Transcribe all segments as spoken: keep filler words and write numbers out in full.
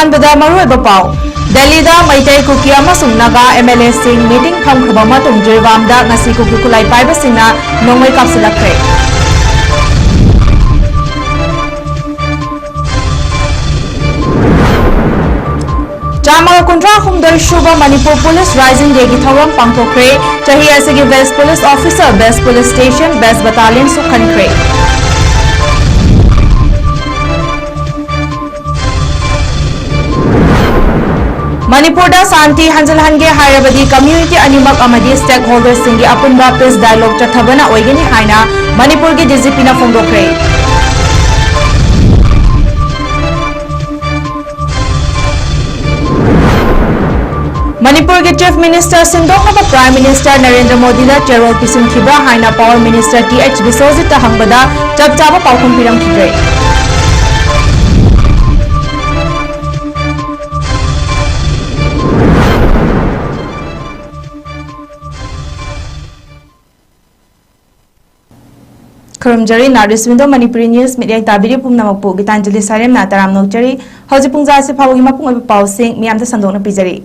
ꯑꯍꯥꯟꯕꯗ ꯃꯔꯨꯑꯣꯏꯕ ꯄꯥꯎ꯫ ꯗꯦꯜꯂꯤꯗ ꯃꯩꯇꯩ, ꯀꯨꯀꯤ ꯑꯃꯁꯨꯡ ꯅꯥꯒꯥ MLAꯁꯤꯡ meeting ꯐꯝꯈ꯭ꯔꯕ ꯃꯇꯨꯡ ꯖꯤꯔꯤꯕꯥꯝꯗ ꯉꯁꯤ ꯀꯨꯀꯤ ꯈꯨꯠꯂꯥꯏ ꯄꯥꯏꯕꯁꯤꯡꯅ ꯅꯣꯡꯃꯩ ꯀꯥꯞꯁꯤꯜꯂꯛꯈ꯭ꯔꯦ꯫ ꯆꯥꯝꯃꯒ ꯀꯨꯟꯊ꯭ꯔꯥ ꯍꯨꯝꯗꯣꯏ ꯁꯨꯕ ꯃꯅꯤꯄꯨꯔ ꯄꯨꯂꯤꯁ Rising Dayꯒꯤ ꯊꯧꯔꯝ ꯄꯥꯡꯊꯣꯛꯈ꯭ꯔꯦ꯫ ꯆꯍꯤ ꯑꯁꯤꯒꯤ Best Police Officer, Best Police Station, Best Battalionꯁꯨ ꯈꯟꯈ꯭ꯔꯦ꯫ ꯃꯅꯤꯄꯨꯔꯗ ꯁꯥꯟꯇꯤ ꯍꯟꯖꯤꯜꯍꯟꯒꯦ ꯍꯥꯏꯔꯕꯗꯤ community ꯑꯅꯤꯃꯛ ꯑꯃꯗꯤ stakeholderꯁꯤꯡꯒꯤ ꯑꯄꯨꯟꯕ peace dialogue ꯆꯠꯊꯕꯅ ꯑꯣꯏꯒꯅꯤ ꯍꯥꯏꯅ ꯃꯅꯤꯄꯨꯔꯒꯤ DGPꯅ ꯐꯣꯡꯗꯣꯛꯈ꯭ꯔꯦ꯫ ꯃꯅꯤꯄꯨꯔꯒꯤ Chief Minister ꯁꯤꯟꯗꯣꯛꯅꯕ Prime Minister Narendra ꯃꯣꯗꯤꯗ ꯆꯦꯔꯣꯜ ꯄꯤꯁꯤꯟꯈꯤꯕ꯭ꯔꯥ ꯍꯥꯏꯅ Power Minister ꯇꯤ ꯑꯩꯆ ꯕꯤꯁ꯭ꯋꯖꯤꯠꯇ ꯍꯪꯕꯗ ꯆꯞ ꯆꯥꯕ ꯄꯥꯎꯈꯨꯝ ꯄꯤꯔꯝꯈꯤꯗ꯭ꯔꯦ꯫ ꯈꯨꯔꯨꯝꯖꯔꯤ꯫ North East Window Manipuri News ꯃꯤꯠꯌꯦꯡ ꯇꯥꯕꯤꯔꯤꯕ ꯄꯨꯝꯅꯃꯛꯄꯨ ꯒꯤꯇꯥꯟꯖꯂꯤ ꯁꯥꯔꯦꯝꯅ ꯇꯔꯥꯝꯅ ꯑꯣꯛꯆꯔꯤ꯫ ꯍꯧꯖꯤꯛ ꯄꯨꯡ ꯖꯥ ꯑꯁꯤ ꯐꯥꯎꯕꯒꯤ ꯃꯄꯨꯡ ꯑꯣꯏꯕ ꯄꯥꯎꯁꯤꯡ ꯃꯤꯌꯥꯝꯗ ꯁꯟꯗꯣꯛꯅ ꯄꯤꯖꯔꯤ꯫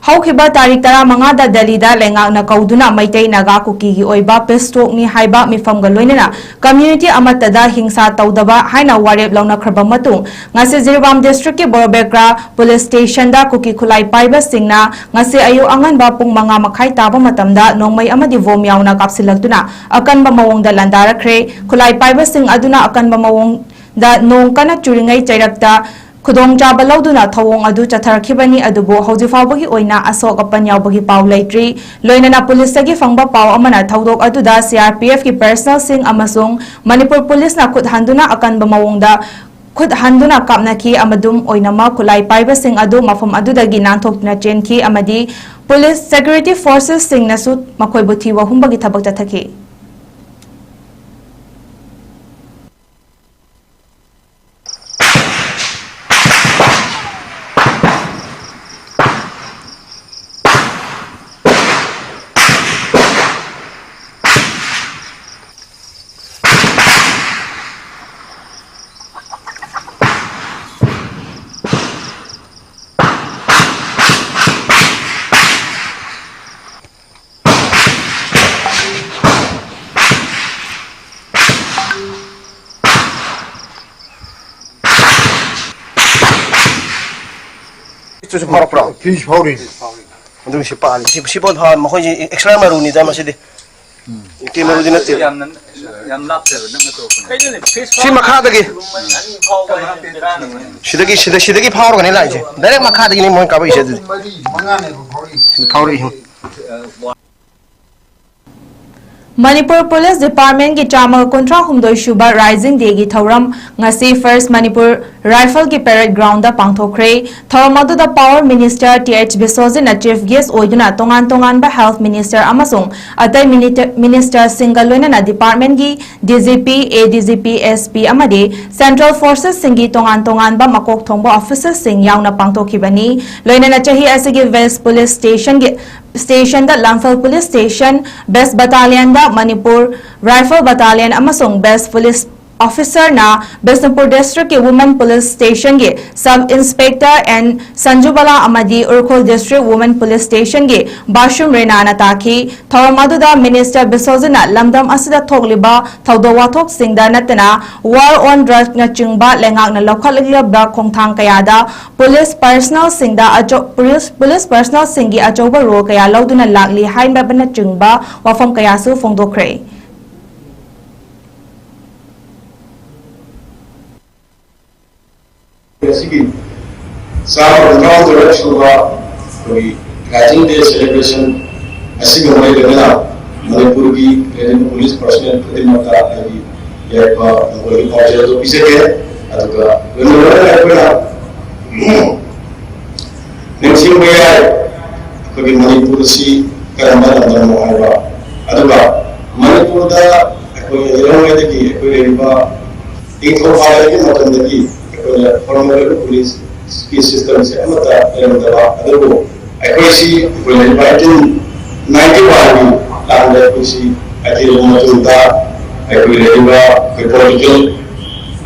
ꯍꯧꯈꯤꯕ ꯇꯥꯔꯤꯛ ꯇꯔꯥꯃꯉꯥꯗ ꯗꯦꯜꯂꯤꯗ ꯂꯩꯉꯥꯛꯅ ꯀꯧꯗꯨꯅ ꯃꯩꯇꯩ, ꯅꯥꯒꯥ, ꯀꯨꯀꯤꯒꯤ ꯑꯣꯏꯕ peace talkꯅꯤ ꯍꯥꯏꯕ ꯃꯤꯐꯝꯒ ꯂꯣꯏꯅꯅ community ꯑꯃꯠꯇꯗ ꯍꯤꯡꯁꯥ ꯇꯧꯗꯕ ꯍꯥꯏꯅ ꯋꯥꯔꯦꯞ ꯂꯧꯅꯈ꯭ꯔꯕ ꯃꯇꯨꯡ, ꯉꯁꯤ ꯖꯤꯔꯤꯕꯥꯝ districtꯀꯤ ꯕꯣꯔꯣꯕꯦꯀ꯭ꯔꯥ police stationꯗ ꯀꯨꯀꯤ ꯈꯨꯠꯂꯥꯏ ꯄꯥꯏꯕꯁꯤꯡꯅ ꯉꯁꯤ ꯑꯌꯨꯛ ꯑꯉꯟꯕ ꯄꯨꯡ ꯃꯉꯥ ꯃꯈꯥꯏ ꯇꯥꯕ ꯃꯇꯝꯗ ꯅꯣꯡꯃꯩ ꯑꯃꯗꯤ bomb ꯌꯥꯎꯅ ꯀꯥꯞꯁꯤꯜꯂꯛꯇꯨꯅ ꯑꯀꯟꯕ ꯃꯑꯣꯡꯗ ꯂꯥꯟꯗꯥꯔꯛꯈ꯭ꯔꯦ꯫ ꯈꯨꯠꯂꯥꯏ ꯄꯥꯏꯕꯁꯤꯡ ꯑꯗꯨꯅ ꯑꯀꯟꯕ ꯃꯑꯣꯡꯗ ꯅꯣꯡ ꯀꯟꯅ ꯆꯨꯔꯤꯉꯩ ꯆꯩꯔꯛꯇ ꯈꯨꯗꯣꯡꯆꯥꯕ ꯂꯧꯗꯨꯅ ꯊꯧꯑꯣꯡ ꯑꯗꯨ ꯆꯠꯊꯔꯛꯈꯤꯕꯅꯤ, ꯑꯗꯨꯕꯨ ꯍꯧꯖꯤꯛ ꯐꯥꯎꯕꯒꯤ ꯑꯣꯏꯅ ꯑꯁꯣꯛ ꯑꯄꯟ ꯌꯥꯎꯕꯒꯤ ꯄꯥꯎ ꯂꯩꯇ꯭ꯔꯤ꯫ ꯂꯣꯏꯅꯅ ꯄꯨꯂꯤꯁꯇꯒꯤ ꯐꯪꯕ ꯄꯥꯎ ꯑꯃꯅ ꯊꯧꯗꯣꯛ ꯑꯗꯨꯗ ꯁꯤ ꯑꯥꯔ ꯄꯤ ꯑꯦꯐꯀꯤ ꯄꯔꯁꯅꯦꯜꯁꯤꯡ ꯑꯃꯁꯨꯡ ꯃꯅꯤꯄꯨꯔ ꯄꯨꯂꯤꯁꯅ ꯈꯨꯠ ꯍꯟꯗꯨꯅ ꯑꯀꯟꯕ ꯃꯑꯣꯡꯗ ꯈꯨꯠ ꯍꯟꯗꯨꯅ ꯀꯥꯞꯅꯈꯤ꯫ ꯑꯃꯗꯨꯝ ꯑꯣꯏꯅꯃꯛ, ꯈꯨꯠꯂꯥꯏ ꯄꯥꯏꯕꯁꯤꯡ ꯑꯗꯨ ꯃꯐꯝ ꯑꯗꯨꯗꯒꯤ ꯅꯥꯟꯊꯣꯛꯇꯨꯅ ꯆꯦꯟꯈꯤ ꯑꯃꯗꯤ ꯄꯨꯂꯤꯁ security forcesꯁꯤꯡꯅꯁꯨ ꯃꯈꯣꯏꯕꯨ ꯊꯤꯕ ꯍꯨꯝꯕꯒꯤ ꯊꯕꯛ ꯆꯠꯊꯈꯤ꯫ ꯁꯤꯁꯨ ꯐꯥꯎꯔꯛꯄ꯭ꯔꯣ? ꯐꯤꯁꯨ ꯐꯥꯎꯔꯤ꯫ ꯑꯗꯨꯝ ꯁꯤ ꯄꯥꯜꯂꯤ꯫ ꯁꯤ, ꯁꯤꯐꯥꯎ ꯐꯥꯎꯔꯤ꯫ ꯃꯈꯣꯏꯁꯤ ꯑꯦꯛꯁꯇ꯭ꯔꯥ ꯃꯔꯨꯅꯤꯗ ꯃꯁꯤꯗꯤ꯫ ꯎꯝ꯫ ꯏꯇꯦ ꯃꯔꯨꯗꯤ ꯅꯠꯇꯦ꯫ ꯌꯥꯝꯅ, ꯌꯥꯝ ꯂꯥꯞꯇꯦꯕ ꯅꯪꯅ ꯇꯧꯔꯛꯄꯅꯦ꯫ ꯁꯤ ꯃꯈꯥꯗꯒꯤ꯫ ꯁꯤꯗꯒꯤ, ꯁꯤꯗ, ꯁꯤꯗꯒꯤ ꯐꯥꯎꯔꯒꯅꯦ ꯂꯥꯛꯏꯁꯦ꯫ ꯗꯥꯏꯔꯦꯛ ꯃꯈꯥꯗꯒꯤꯅꯦ ꯃꯣꯏ ꯀꯥꯞꯄꯛꯏꯁꯦ ꯑꯗꯨꯗꯤ꯫ ꯃꯔꯤ, ꯃꯉꯥꯅꯦꯕ ꯐꯥꯎꯔꯤ꯫ ꯁꯤꯗ ꯐꯥꯎꯔꯛꯏꯁꯦ꯫ ꯃꯅꯤꯄꯨꯔ ꯄꯨꯂꯤꯁ ꯗꯤꯄꯥꯔꯠꯃꯦꯟꯒꯤ ꯆꯥꯝꯃꯒ ꯀꯨꯟꯊ꯭ꯔꯥ ꯍꯨꯝꯗꯣꯏ ꯁꯨꯕ ꯔꯥꯏꯖꯤꯡ ꯗꯦꯒꯤ ꯊꯧꯔꯝ ꯉꯁꯤ ꯐꯥꯔꯁ ꯃꯅꯤꯄꯨꯔ ꯔꯥꯏꯐꯜꯒꯤ ꯄꯦꯔꯦꯗ ꯒ꯭ꯔꯥꯎꯟꯗ ꯄꯥꯡꯊꯣꯛꯈ꯭ꯔꯦ꯫ ꯊꯧꯔꯝ ꯑꯗꯨꯗ ꯄꯥꯋꯔ ꯃꯤꯅꯤꯁꯇꯔ ꯇꯤ ꯑꯩꯆ ꯕꯤꯁꯣꯖꯤꯠꯅ ꯆꯤꯐ ꯒꯦꯁ ꯑꯣꯏꯗꯨꯅ ꯇꯣꯉꯥꯟ ꯇꯣꯉꯥꯟꯕ ꯍꯦꯜꯊ ꯃꯤꯅꯤꯁꯇꯔ ꯑꯃꯁꯨꯡ ꯑꯇꯩ ꯃꯤꯅꯤꯇ-, ꯃꯤꯅꯤꯁꯇꯔꯁꯤꯡꯒ ꯂꯣꯏꯅꯅ ꯗꯤꯄꯥꯔꯠꯃꯦꯟꯒꯤ ꯗꯤ ꯖꯤ ꯄꯤ, ꯑꯦ D G P, S P ꯑꯃꯗꯤ ꯁꯦꯟꯇ꯭ꯔꯦꯜ ꯐꯣꯔꯁꯦꯁꯁꯤꯡꯒꯤ ꯇꯣꯉꯥꯟ ꯇꯣꯉꯥꯟꯕ ꯃꯀꯣꯛ ꯊꯣꯡꯕ ꯑꯣꯐꯤꯁꯔꯁꯤꯡ ꯌꯥꯎꯅ ꯄꯥꯡꯊꯣꯛꯈꯤꯕꯅꯤ꯫ ꯂꯣꯏꯅꯅ ꯆꯍꯤ ꯑꯁꯤꯒꯤ ꯋꯦꯁ ꯄꯨꯂꯤꯁ ꯁ꯭ꯇꯦꯁꯟꯒꯤ ꯁ꯭ꯇꯦꯁꯟꯗ ꯂꯥꯡꯐꯦꯜ ꯄꯨꯂꯤꯁ ꯁ꯭ꯇꯦꯁꯟ, ꯕꯦꯁ ꯕꯇꯥꯂꯤꯌꯟꯗ ꯃꯅꯤꯄꯨꯔ ꯔꯥꯏꯐꯜ ꯕꯇꯥꯂꯤꯌꯟ ꯑꯃꯁꯨꯡ ꯕꯦꯁ ꯄꯨꯂꯤꯁ ꯑꯣꯐꯤꯁꯔꯅ ꯕꯤꯁꯅꯨꯄꯨꯔ ꯗꯤꯁꯇ꯭ꯔꯤꯛꯀꯤ ꯋꯨꯃꯦꯟ ꯄꯨꯂꯤꯁ ꯁ꯭ꯇꯦꯁꯟꯒꯤ ꯁꯕ ꯏꯟꯁꯄꯦꯛꯇꯔ ꯑꯦꯟ ꯁꯟꯖꯨꯕꯂꯥ ꯑꯃꯗꯤ ꯎꯔꯈꯨꯜ ꯗꯤꯁꯇ꯭ꯔꯤꯛ ꯋꯨꯃꯦꯟ ꯄꯨꯂꯤꯁ ꯁ꯭ꯇꯦꯁꯟꯒꯤ ꯕꯥꯁꯨꯝ ꯔꯦꯅꯥꯅ ꯇꯥꯈꯤ꯫ ꯊꯧꯔꯝ ꯑꯗꯨꯗ ꯃꯤꯅꯤꯁꯇꯔ ꯕꯤꯁꯣꯖꯤꯠꯅ ꯂꯝꯗꯝ ꯑꯁꯤꯗ ꯊꯣꯛꯂꯤꯕ ꯊꯧꯗꯣꯛ ꯋꯥꯊꯣꯛꯁꯤꯡꯗ ꯅꯠꯇꯅ war on drugsꯅꯆꯤꯡꯕ ꯂꯩꯉꯥꯛꯅ ꯂꯧꯈꯠꯂꯛꯂꯤꯕ ꯈꯣꯡꯊꯥꯡ ꯀꯌꯥꯗ ꯄꯨꯂꯤꯁ ꯄꯔꯁꯅꯦꯜꯁꯤꯡꯗ ꯑꯆꯧ-, ꯄꯨꯂꯤꯁ, ꯄꯨꯂꯤꯁ ꯄꯔꯁꯅꯦꯜꯁꯤꯡꯒꯤ ꯑꯆꯧꯕ ꯔꯣꯜ ꯀꯌꯥ ꯂꯧꯗꯨꯅ ꯂꯥꯛꯂꯤ ꯍꯥꯏꯕꯅꯆꯤꯡꯕ ꯋꯥꯐꯝ ꯀꯌꯥꯁꯨ ꯐꯣꯡꯗꯣꯛꯈ꯭ꯔꯦ꯫ ꯉꯁꯤꯒꯤ ꯆꯥꯝꯃ ꯀꯨꯟꯊ꯭ꯔꯥꯍꯨꯝꯗꯣꯏꯔꯛ ꯁꯨꯕ ꯑꯩꯈꯣꯏꯒꯤ Rising Day celebration ꯑꯁꯤꯒ ꯃꯔꯤ ꯂꯩꯅꯅ ꯃꯅꯤꯄꯨꯔꯒꯤ ꯂꯩꯔꯤꯕ ꯄꯨꯂꯤꯁ ꯄꯔꯁꯅꯦꯜ ꯈꯨꯗꯤꯡꯃꯛꯇ ꯑꯩꯒꯤ ꯌꯥꯏꯐ ꯃꯈꯣꯏꯒꯤ ꯄꯥꯎꯖꯦꯜ ꯑꯗꯨ ꯄꯤꯖꯒꯦ꯫ ꯑꯗꯨꯒ ꯂꯣꯏꯅ ꯂꯣꯏꯅꯅ ꯑꯩꯈꯣꯏꯅ ꯅꯤꯡꯁꯤꯡꯕ ꯌꯥꯏ, ꯑꯩꯈꯣꯏꯒꯤ ꯃꯅꯤꯄꯨꯔ ꯑꯁꯤ ꯀꯔꯝꯕ ꯂꯝꯗꯝꯅꯣ ꯍꯥꯏꯕ, ꯑꯗꯨꯒ ꯃꯅꯤꯄꯨꯔꯗ ꯑꯩꯈꯣꯏ ꯏꯔꯝꯉꯩꯗꯒꯤ ꯑꯩꯈꯣꯏ ꯂꯩꯔꯤꯕ ꯅꯤꯡꯊꯧ ꯄꯥꯜꯂꯤꯉꯩꯒꯤ ꯃꯇꯝꯗꯒꯤ ꯑꯩꯈꯣꯏꯅ ꯐꯣꯔꯃꯦꯜ ꯑꯣꯏꯕ ꯄꯨꯂꯤꯁꯀꯤ ꯁꯤꯁꯇꯦꯝꯁꯦ ꯑꯃꯠꯇ ꯂꯩꯔꯝꯗꯕ, ꯑꯗꯨꯕꯨ ꯑꯩꯈꯣꯏꯁꯤ ꯑꯩꯈꯣꯏ ꯂꯩꯔꯤꯕ eighteen ninety-oneꯒꯤ ꯂꯥꯟꯗ ꯑꯩꯈꯣꯏꯁꯤ ꯑꯇꯦꯟꯕ ꯃꯇꯨꯡꯗ ꯑꯩꯈꯣꯏ ꯂꯩꯔꯤꯕ ꯑꯩꯈꯣꯏ ꯄꯣꯂꯤꯇꯤꯀꯦꯜ,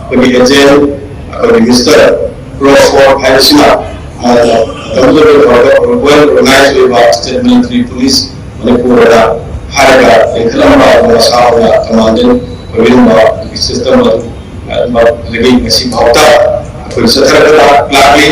ꯑꯩꯈꯣꯏꯒꯤ ꯑꯦꯖꯦꯟ, ꯑꯩꯈꯣꯏꯒꯤ ꯃꯤꯁꯇꯔ ꯀ꯭ꯔꯣꯁꯐꯣꯔꯗ ꯍꯥꯏꯕꯁꯤꯅ ꯃꯇꯝꯗꯨꯗ ꯇꯧꯔꯒ well organized ꯑꯣꯏꯕ state military police ꯃꯅꯤꯄꯨꯔꯗ ꯍꯥꯏꯔꯒ ꯂꯤꯡꯈꯠꯂꯝꯕ ꯑꯗꯨꯒ ꯁꯥ ꯑꯣꯏꯅ ꯀꯃꯥꯟꯗꯦꯟ ꯑꯣꯏꯕꯤꯔꯝꯕ ꯑꯗꯨꯒꯤ ꯁꯤꯁꯇꯦꯝ ꯑꯗꯨ ꯑꯗꯨꯗꯒꯤ ꯉꯁꯤ ꯐꯥꯎꯗ ꯑꯩꯈꯣꯏ ꯆꯠꯊꯔꯒ ꯂꯥꯛꯂꯤ꯫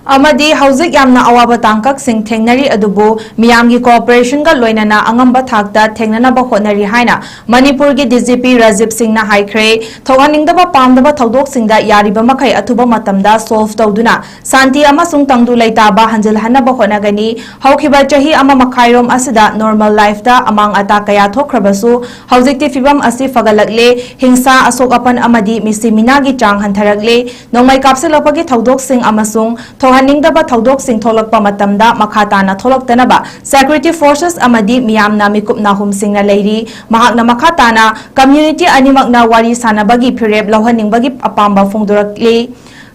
ꯑꯃꯗꯤ ꯍꯧꯖꯤꯛ ꯌꯥꯝꯅ ꯑꯋꯥꯕ ꯇꯥꯡꯀꯛꯁꯤꯡ ꯊꯦꯡꯅꯔꯤ, ꯑꯗꯨꯕꯨ ꯃꯤꯌꯥꯝꯒꯤ cooperation ꯒ ꯂꯣꯏꯅꯅ ꯑꯉꯝꯕ ꯊꯥꯛꯇ ꯊꯦꯡꯅꯅꯕ ꯍꯣꯠꯅꯔꯤ ꯍꯥꯏꯅ ꯃꯅꯤꯄꯨꯔꯒꯤ D G P ꯔꯥꯖꯤꯕ ꯁꯤꯡꯅ ꯍꯥꯏꯈ꯭ꯔꯦ꯫ ꯊꯣꯛꯍꯟꯅꯤꯡꯗꯕ ꯄꯥꯝꯗꯕ ꯊꯧꯗꯣꯛꯁꯤꯡꯗ ꯌꯥꯔꯤꯕ ꯃꯈꯩ ꯑꯊꯨꯕ ꯃꯇꯝꯗ solve ꯇꯧꯗꯨꯅ ꯁꯥꯟꯇꯤ ꯑꯃꯁꯨꯡ ꯇꯪꯗꯨ ꯂꯩꯇꯥꯕ ꯍꯟꯖꯤꯜꯍꯟꯅꯕ ꯍꯣꯠꯅꯒꯅꯤ꯫ ꯍꯧꯈꯤꯕ ꯆꯍꯤ ꯑꯃ ꯃꯈꯥꯏꯔꯣꯝ ꯑꯁꯤꯗ normal life ꯇ ꯑꯃꯥꯡ ꯑꯇꯥ ꯀꯌꯥ ꯊꯣꯛꯈ꯭ꯔꯕꯁꯨ, ꯍꯧꯖꯤꯛꯇꯤ ꯐꯤꯚꯝ ꯑꯁꯤ ꯐꯒꯠꯂꯛꯂꯦ꯫ ꯍꯤꯡꯁꯥ, ꯑꯁꯣꯛ ꯑꯄꯟ ꯑꯃꯗꯤ ꯃꯤꯁꯤ ꯃꯤꯅꯥꯒꯤ ꯆꯥꯡ ꯍꯟꯊꯔꯛꯂꯦ꯫ ꯅꯣꯡꯃꯩ ꯀꯥꯞꯁꯤꯜꯂꯛꯄꯒꯤ ꯊꯧꯗꯣꯛꯁꯤꯡ ꯑꯃꯁꯨꯡ ꯊꯣꯛꯍꯟꯅꯤꯡꯗꯕ ꯊꯧꯗꯣꯛꯁꯤꯡ ꯊꯣꯛꯂꯛꯄ ꯃꯇꯝꯗ ꯃꯈꯥ ꯇꯥꯅ ꯊꯣꯛꯂꯛꯇꯅꯕ security forces ꯑꯃꯗꯤ ꯃꯤꯌꯥꯝꯅ ꯃꯤꯀꯨꯞ ꯅꯥꯍꯨꯝꯁꯤꯡꯅ ꯂꯩꯔꯤ꯫ ꯃꯍꯥꯛꯅ ꯃꯈꯥ ꯇꯥꯅ community ꯑꯅꯤꯃꯛꯅ ꯋꯥꯔꯤ ꯁꯥꯅꯕꯒꯤ ꯐꯤꯔꯦꯞ ꯂꯧꯍꯟꯅꯤꯡꯕꯒꯤ ꯑꯄꯥꯝꯕ ꯐꯣꯡꯗꯣꯔꯛꯂꯤ꯫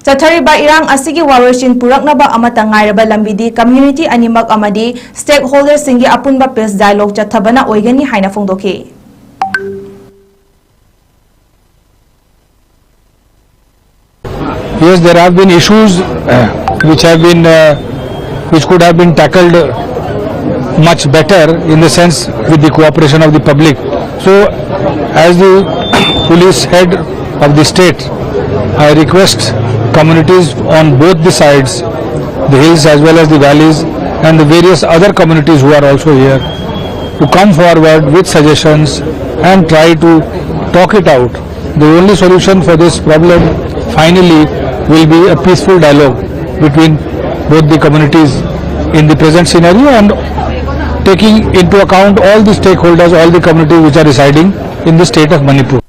ꯆꯠꯊꯔꯤꯕ ꯏꯔꯥꯡ ꯑꯁꯤꯒꯤ ꯋꯥꯔꯣꯏꯁꯤꯟ ꯄꯨꯔꯛꯅꯕ ꯑꯃꯠꯇ ꯉꯥꯏꯔꯕ ꯂꯝꯕꯤꯗꯤ community ꯑꯅꯤꯃꯛ ꯑꯃꯗꯤ stakeholder ꯁꯤꯡꯒꯤ ꯑꯄꯨꯟꯕ peace dialogue ꯆꯠꯊꯕꯅ ꯑꯣꯏꯒꯅꯤ ꯍꯥꯏꯅ ꯐꯣꯡꯗꯣꯛꯈꯤ꯫ Yes, there have been issues uh, which have been uh, which could have been tackled much better in the sense with the cooperation of the public. So, as the police head of the state, I request communities on both the sides, the hills as well as the valleys, and the various other communities who are also here, to come forward with suggestions and try to talk it out. The only solution for this problem finally will be a peaceful dialogue between both the communities in the present scenario and taking into account all the stakeholders, all the communities which are residing in the state of Manipur.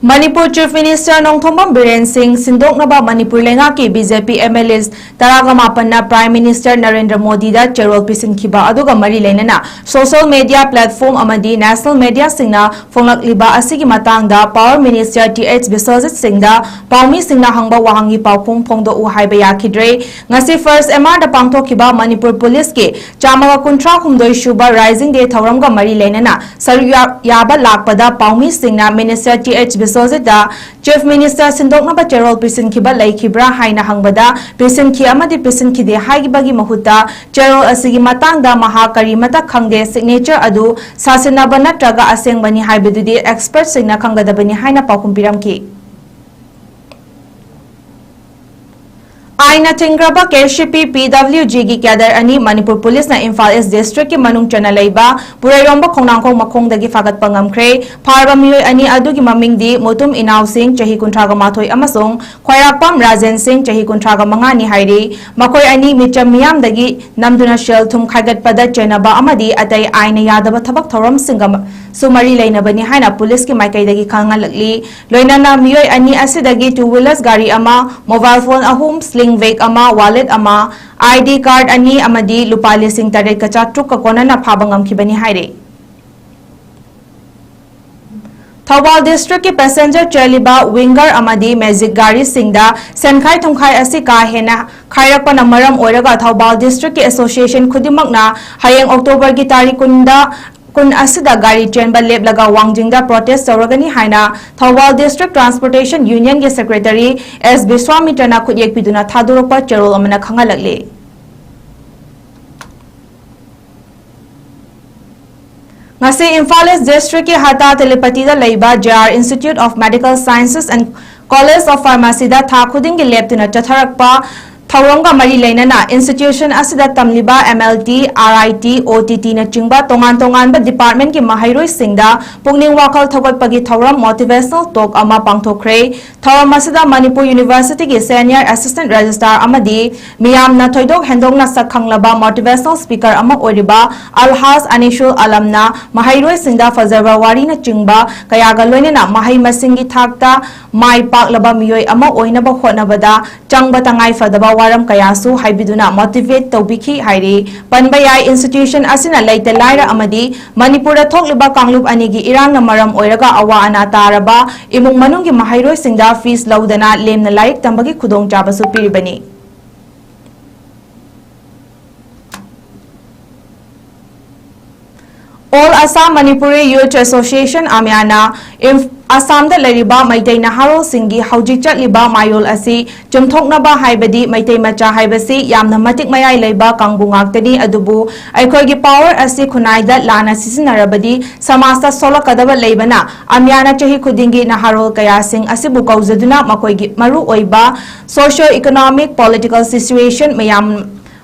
Manipur Chief Minister Nongthombam Biren ꯁꯤꯡ ꯁꯤꯟꯗꯣꯛꯅꯕ ꯃꯅꯤꯄꯨꯔ ꯂꯩꯉꯥꯛꯀꯤ B J P M L As ꯇꯔꯥꯒ ꯃꯥꯄꯟꯅ Prime Minister Narendra ꯃꯣꯗꯤꯗ ꯆꯦꯔꯣꯜ ꯄꯤꯁꯤꯟꯈꯤꯕ ꯑꯗꯨꯒ ꯃꯔꯤ ꯂꯩꯅꯅ social media platform ꯑꯃꯗꯤ national media ꯁꯤꯡꯅ ꯐꯣꯡꯂꯛꯂꯤꯕ ꯑꯁꯤꯒꯤ ꯃꯇꯥꯡꯗ Power Minister T H Biswajit ꯁꯤꯡꯗ ꯄꯥꯎꯃꯤꯁꯤꯡꯅ ꯍꯪꯕ ꯋꯥꯍꯪꯒꯤ ꯄꯥꯎꯈꯨꯝ ꯐꯣꯡꯗꯣꯛꯎ ꯍꯥꯏꯕ ꯌꯥꯈꯤꯗ꯭ꯔꯦ꯫ ꯉꯁꯤ first M R ꯗ ꯄꯥꯡꯊꯣꯛꯈꯤꯕ ꯃꯅꯤꯄꯨꯔ ꯄꯨꯂꯤꯁꯀꯤ ꯆꯥꯝꯃꯒ ꯀꯨꯟꯊ꯭ꯔꯥ ꯍꯨꯝꯗꯣꯏ ꯁꯨꯕ Rising Day ꯊꯧꯔꯝꯒ ꯃꯔꯤ ꯂꯩꯅꯅ ꯁꯔꯨꯛ ꯌꯥ-, ꯌꯥꯕ ꯂꯥꯛꯄꯗ ꯄꯥꯎꯃꯤꯁꯤꯡꯅ Minister T H ꯕꯤꯁ꯭ꯋꯖꯤꯠꯇ Chief Minister ꯁꯤꯟꯗꯣꯛꯅꯕ ꯆꯦꯔꯣꯜ ꯄꯤꯁꯤꯟꯈꯤꯕ ꯂꯩꯈꯤꯕ꯭ꯔꯥ ꯍꯥꯏꯅ ꯍꯪꯕꯗ, ꯄꯤꯁꯤꯟꯈꯤ ꯑꯃꯗꯤ ꯄꯤꯁꯤꯟꯈꯤꯗꯦ ꯍꯥꯏꯈꯤꯕꯒꯤ ꯃꯍꯨꯠꯇ ꯆꯦꯔꯣꯜ ꯑꯁꯤꯒꯤ ꯃꯇꯥꯡꯗ ꯃꯍꯥꯛ ꯀꯔꯤꯃꯇ ꯈꯪꯗꯦ, signature ꯑꯗꯨ ꯁꯥꯁꯤꯟꯅꯕ ꯅꯠꯇ꯭ꯔꯒ ꯑꯁꯦꯡꯕꯅꯤ ꯍꯥꯏꯕꯗꯨꯗꯤ expert ꯁꯤꯡꯅ ꯈꯪꯒꯗꯕꯅꯤ ꯍꯥꯏꯅ ꯄꯥꯎꯈꯨꯝ ꯄꯤꯔꯝꯈꯤ꯫ ꯑꯥꯏꯟꯅ ꯊꯤꯡꯈ꯭ꯔꯕ ꯀꯦ ꯁꯤ ꯄꯤ ꯄꯤ ꯗꯕ꯭ꯂꯤꯎ ꯖꯤꯒꯤ ꯀꯦꯗꯔ ꯑꯅꯤ ꯃꯅꯤꯄꯨꯔ ꯄꯨꯂꯤꯁꯅ ꯏꯝꯐꯥꯜ ꯏꯁ ꯗꯤꯁꯇ꯭ꯔꯤꯛꯀꯤ ꯃꯅꯨꯡ ꯆꯟꯅ ꯂꯩꯕ ꯄꯨꯔꯩꯔꯣꯝꯕ ꯈꯣꯡꯅꯥꯡꯈꯣꯡ ꯃꯈꯣꯡꯗꯒꯤ ꯐꯥꯒꯠꯄ ꯉꯝꯈ꯭ꯔꯦ꯫ ꯐꯥꯔꯕ ꯃꯤꯑꯣꯏ ꯑꯅꯤ ꯑꯗꯨꯒꯤ ꯃꯃꯤꯡꯗꯤ ꯃꯨꯇꯨꯝ ꯏꯅꯥꯎ ꯁꯤꯡ, ꯆꯍꯤ ꯀꯨꯟꯊ꯭ꯔꯥꯒ ꯃꯥꯊꯣꯏ, ꯑꯃꯁꯨꯡ ꯈ꯭ꯋꯥꯏꯔꯥꯛꯄꯝ ꯔꯥꯖꯦꯟ ꯁꯤꯡ, ꯆꯍꯤ ꯀꯨꯟꯊ꯭ꯔꯥꯒ ꯃꯉꯥꯅꯤ ꯍꯥꯏꯔꯤ꯫ ꯃꯈꯣꯏ ꯑꯅꯤ ꯃꯤꯆꯝ ꯃꯤꯌꯥꯝꯗꯒꯤ ꯅꯝꯗꯨꯅ ꯁꯦꯜ ꯊꯨꯝ ꯈꯥꯏꯒꯠꯄꯗ ꯆꯦꯟꯅꯕ ꯑꯃꯗꯤ ꯑꯇꯩ ꯑꯥꯏꯟꯅ ꯌꯥꯗꯕ ꯊꯕꯛ ꯊꯧꯔꯝꯁꯤꯡꯒ ꯁꯨ ꯃꯔꯤ ꯂꯩꯅꯕꯅꯤ ꯍꯥꯏꯅ ꯄꯨꯂꯤꯁꯀꯤ ꯃꯥꯏꯀꯩꯗꯒꯤ ꯈꯪꯍꯜꯂꯛꯂꯤ꯫ ꯂꯣꯏꯅꯅ ꯃꯤꯑꯣꯏ ꯑꯅꯤ ꯑꯁꯤꯗꯒꯤ ꯇꯨ ꯋꯤꯂꯔꯁ ꯒꯥꯔꯤ ꯑꯃ, ꯃꯣꯕꯥꯏꯜ ꯐꯣꯟ ꯑꯍꯨꯝ, ꯁ꯭ꯂꯤꯡ ꯕꯦꯒ ꯑꯃ, ꯋꯥꯂꯦꯠ ꯑꯃ, ꯑꯥꯏ ꯗꯤ ꯀꯥꯔꯗ ꯑꯅꯤ ꯑꯃꯗꯤ ꯂꯨꯄꯥ ꯂꯤꯁꯤꯡ ꯇꯔꯦꯠꯀ ꯆꯥꯇ꯭ꯔꯨꯛꯀ ꯀꯣꯟꯅꯅ ꯐꯥꯕ ꯉꯝꯈꯤꯕꯅꯤ ꯍꯥꯏꯔꯤ꯫ ꯊꯧꯕꯥꯜ ꯗꯤꯁꯇ꯭ꯔꯤꯛꯀꯤ ꯄꯦꯁꯦꯟꯖꯔ ꯆꯦꯜꯂꯤꯕ ꯋꯤꯡꯒꯔ ꯑꯃꯗꯤ ꯃꯦꯖꯤꯛ ꯒꯥꯔꯤꯁꯤꯡꯗ ꯁꯦꯟꯈꯥꯏ ꯊꯨꯝꯈꯥꯏ ꯑꯁꯤ ꯀꯥ ꯍꯦꯟꯅ ꯈꯥꯏꯔꯛꯄꯅ ꯃꯔꯝ ꯑꯣꯏꯔꯒ ꯊꯧꯕꯥꯜ ꯗꯤꯁꯇ꯭ꯔꯤꯛꯀꯤ ꯑꯦꯁꯣꯁꯤꯌꯦꯁꯟ ꯈꯨꯗꯤꯡꯃꯛꯅ ꯍꯌꯦꯡ ꯑꯣꯛꯇꯣꯕꯔꯒꯤ ꯇꯥꯔꯤꯛ ꯀꯨꯟꯗ, ꯀꯨꯟ ꯑꯁꯤꯗ ꯒꯥꯔꯤ ꯆꯦꯟꯕ ꯂꯦꯞꯂꯒ ꯋꯥꯡꯖꯤꯡꯗ ꯄ꯭ꯔꯣꯇꯦꯁ ꯇꯧꯔꯒꯅꯤ ꯍꯥꯏꯅ ꯊꯧꯕꯥꯜ ꯗꯤꯁꯇ꯭ꯔꯤꯛ ꯇ꯭ꯔꯥꯟꯁꯄꯣꯔꯇꯦꯁꯟ ꯌꯨꯅꯤꯌꯟꯒꯤ ꯁꯦꯀ꯭ꯔꯦꯇꯔꯤ ꯑꯦꯁ ꯕꯤꯁ꯭ꯋꯥꯃꯤꯇ꯭ꯔꯅ ꯈꯨꯠꯌꯦꯛ ꯄꯤꯗꯨꯅ ꯊꯥꯗꯣꯔꯛꯄ ꯆꯦꯔꯣꯜ ꯑꯃꯅ ꯈꯪꯍꯜꯂꯛꯂꯤ꯫ ꯉꯁꯤ ꯏꯝꯐꯥꯜ ꯏꯁ ꯗꯤꯁꯇ꯭ꯔꯤꯛꯀꯤ ꯍꯇꯥ ꯇꯦꯂꯤꯄꯇꯤꯗ ꯂꯩꯕ J R Institute of Medical Sciences and College of Pharmacyꯗ ꯊꯥ ꯈꯨꯗꯤꯡꯒꯤ ꯂꯦꯞꯇꯨꯅ ꯆꯠꯊꯔꯛꯄ ꯊꯧꯔꯝꯒ ꯃꯔꯤ ꯂꯩꯅꯅ institution ꯑꯁꯤꯗ ꯇꯝꯂꯤꯕ ꯑꯦꯝ ꯑꯦꯜ ꯇꯤ, ꯑꯥꯔ ꯑꯥꯏ ꯇꯤ, ꯑꯣ ꯇꯤ ꯇꯤꯅꯆꯤꯡꯕ ꯇꯣꯉꯥꯟ ꯇꯣꯉꯥꯟꯕ departmentꯀꯤ ꯃꯍꯩꯔꯣꯏꯁꯤꯡꯗ ꯄꯨꯛꯅꯤꯡ ꯋꯥꯈꯜ ꯊꯧꯒꯠꯄꯒꯤ ꯊꯧꯔꯝ motivational talk ꯑꯃ ꯄꯥꯡꯊꯣꯛꯈ꯭ꯔꯦ꯫ ꯊꯧꯔꯝ ꯑꯁꯤꯗ ꯃꯅꯤꯄꯨꯔ ꯌꯨꯅꯤꯚꯔꯁꯤꯇꯤꯒꯤ senior assistant registrar ꯑꯃꯗꯤ ꯃꯤꯌꯥꯝꯅ ꯊꯣꯏꯗꯣꯛ ꯍꯦꯟꯗꯣꯛꯅ ꯁꯛ ꯈꯪꯂꯕ motivational speaker ꯑꯃ ꯑꯣꯏꯔꯤꯕ ꯑꯜꯍꯥꯖ ꯑꯅꯤꯁꯨꯜ ꯑꯂꯝꯅ ꯃꯍꯩꯔꯣꯏꯁꯤꯡꯗ ꯐꯖꯕ ꯋꯥꯔꯤꯅꯆꯤꯡꯕ ꯀꯌꯥꯒ ꯂꯣꯏꯅꯅ ꯃꯍꯩ ꯃꯁꯤꯡꯒꯤ ꯊꯥꯛꯇ ꯃꯥꯏ ꯄꯥꯛꯂꯕ ꯃꯤꯑꯣꯏ ꯑꯃ ꯑꯣꯏꯅꯕ ꯍꯣꯠꯅꯕꯗ ꯆꯪꯕ ꯇꯉꯥꯏ ꯐꯗꯕ ꯋꯥꯔꯝ ꯀꯌꯥꯁꯨ ꯍꯥꯏꯕꯤꯗꯨꯅ motivate ꯇꯧꯕꯤꯈꯤ ꯍꯥꯏꯔꯤ꯫ ꯄꯟꯕ ꯌꯥꯏ, institution ꯑꯁꯤꯅ ꯂꯩꯇ ꯂꯥꯏꯔ ꯑꯃꯗꯤ ꯃꯅꯤꯄꯨꯔꯗ ꯊꯣꯛꯂꯤꯕ ꯀꯥꯡꯂꯨꯞ ꯑꯅꯤꯒꯤ ꯏꯔꯥꯡꯅ ꯃꯔꯝ ꯑꯣꯏꯔꯒ ꯑꯋꯥ ꯑꯅꯥ ꯇꯥꯔꯕ ꯏꯃꯨꯡ ꯃꯅꯨꯡꯒꯤ ꯃꯍꯩꯔꯣꯏꯁꯤꯡꯗ fees ꯂꯧꯗꯅ ꯂꯦꯝꯅ ꯂꯥꯏꯔꯤꯛ ꯇꯝꯕꯒꯤ ꯈꯨꯗꯣꯡꯆꯥꯕꯁꯨ ꯄꯤꯔꯤꯕꯅꯤ꯫ All Assam Manipuri Youth Association, ꯑꯃꯌꯥꯅ, ꯏꯝ-, ꯑꯁꯥꯝꯗ ꯂꯩꯔꯤꯕ ꯃꯩꯇꯩ ꯅꯍꯥꯔꯣꯜꯁꯤꯡꯒꯤ ꯍꯧꯖꯤꯛ ꯆꯠꯂꯤꯕ ꯃꯥꯌꯣꯜ ꯑꯁꯤ ꯆꯨꯝꯊꯣꯛꯅꯕ ꯍꯥꯏꯕꯗꯤ ꯃꯩꯇꯩ ꯃꯆꯥ ꯍꯥꯏꯕꯁꯤ ꯌꯥꯝꯅ ꯃꯇꯤꯛ ꯃꯌꯥꯏ ꯂꯩꯕ ꯀꯥꯡꯕꯨ ꯉꯥꯛꯇꯅꯤ, ꯑꯗꯨꯕꯨ ꯑꯩꯈꯣꯏꯒꯤ power ꯑꯁꯤ ꯈꯨꯟꯅꯥꯏꯗ ꯂꯥꯟꯅ ꯁꯤꯖꯤꯟꯅꯔꯕꯗꯤ ꯁꯃꯥꯖꯇ ꯁꯣꯛꯂꯛꯀꯗꯕ ꯂꯩꯕꯅ ꯑꯃꯤꯌꯥꯅ ꯆꯍꯤ ꯈꯨꯗꯤꯡꯒꯤ ꯅꯍꯥꯔꯣꯜ ꯀꯌꯥꯁꯤꯡ ꯑꯁꯤꯕꯨ ꯀꯧꯖꯗꯨꯅ ꯃꯈꯣꯏꯒꯤ ꯃꯔꯨ ꯑꯣꯏꯕ socio economic political situation ꯃꯌꯥꯝ